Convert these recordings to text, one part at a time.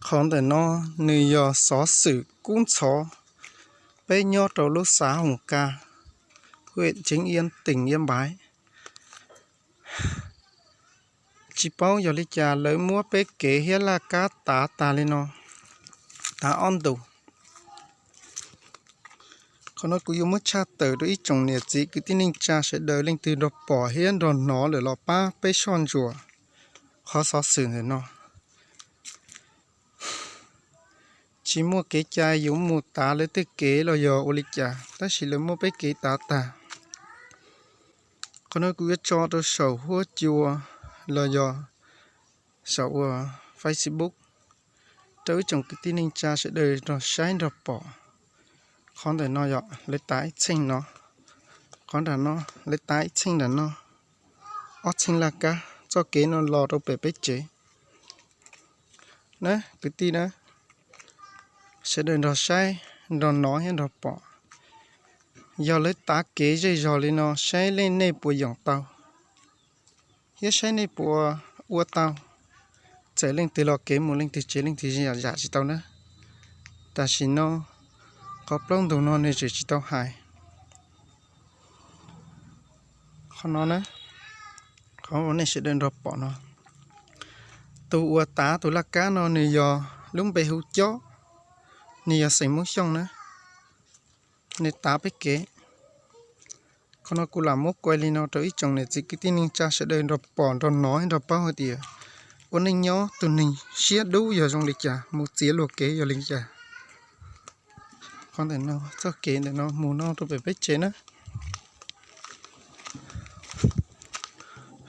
Qhov ntawm no nws yog xov xwm kub ntxhov, peb nyob rau lub xav Hoos Ka, hwj Ceeb Iab, teem Iab Npaiv. Tsis paub yog li cas lawv muab peb kev thiab laj kab tav tag li no, tav ob ntus. Qhov no kuv yuav muab tshaj tawm rau ib tsoom niam txiv kwv tij neej tsa sawv daws leej twg nrog pom thiab nrog hnov lawm los pab peb soj ntsuam qhov xov xwm ntawm no. Tsis muaj kev cai yuav mus tav lawv tej kev los yog ua li cas, tab sis lawv muab peb kev tav tag. Qhov no kuv yuav tso rau saum huab cua los yog saum ua Facebook rau ib tsoom kwv tij neej tsa sawv daws nrog saib nrog pom. Qhov ntawm no yog lawv tav ib txheej no, qhov nram no lawv tav ib txheej nram no, ob txheej laj kab txoj kev no los rau pem peb tsev na kwv tij na. Sawv daws nrog saib, nrog hnov thiab nrog pom. Yog lawv tav kev zej zog li no saib leej nej puas yoom tau thiab saib nej puas ua tau. Txawm leej twg los kev mus leej twg tsev leej twg zam zam tsis tau na. Tam sim no qhov plaub ntug no nws tseem tsis tau hais. Qhov no na, qhov uas nej sawv daws nrog pom no, tus uas tav tus laj kab no nws yog lub npe hu Cob, nws yog xeem Hmoob Xyooj na, nws tav peb kev. Qhov no kuv lam muab kuai li no rau ib tsoom niam txiv kwv tij neej tsa sawv daws nrog pom nrog hnov nrog paub hais tias ua neej nyob tus neeg siab dub yog zoo li cas, mus txiav luag kev yog li cas. Qhov ntawm no txoj kev ntawm no mus no rau pem peb tsev na.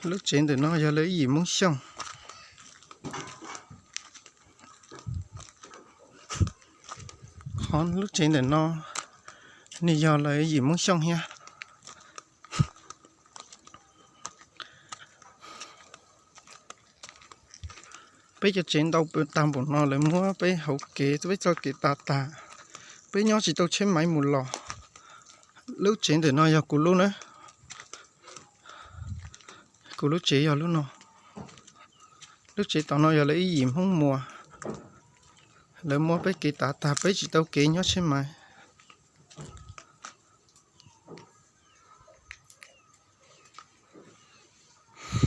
Lub tsev ntawm no yog lawv ib yim Hmoob Xyooj. Qhov lub tsev ntawm no nws yog lawv ib yim Hmoob Xyooj thiab. Peb cov tsev ntau tag npaum no lawv muab peb hauv kev peb txoj kev tav tag, peb nyob tsis tau tsheb maiv mus los. Lub tsev ntawm no yog kuv lub na, kuv lub tsev yog lub no. Lub tsev tom no yog lawv ib yim Hmoob Muas, lawv muab peb kev tav tag peb tsis tau kev nyob tsheb maiv.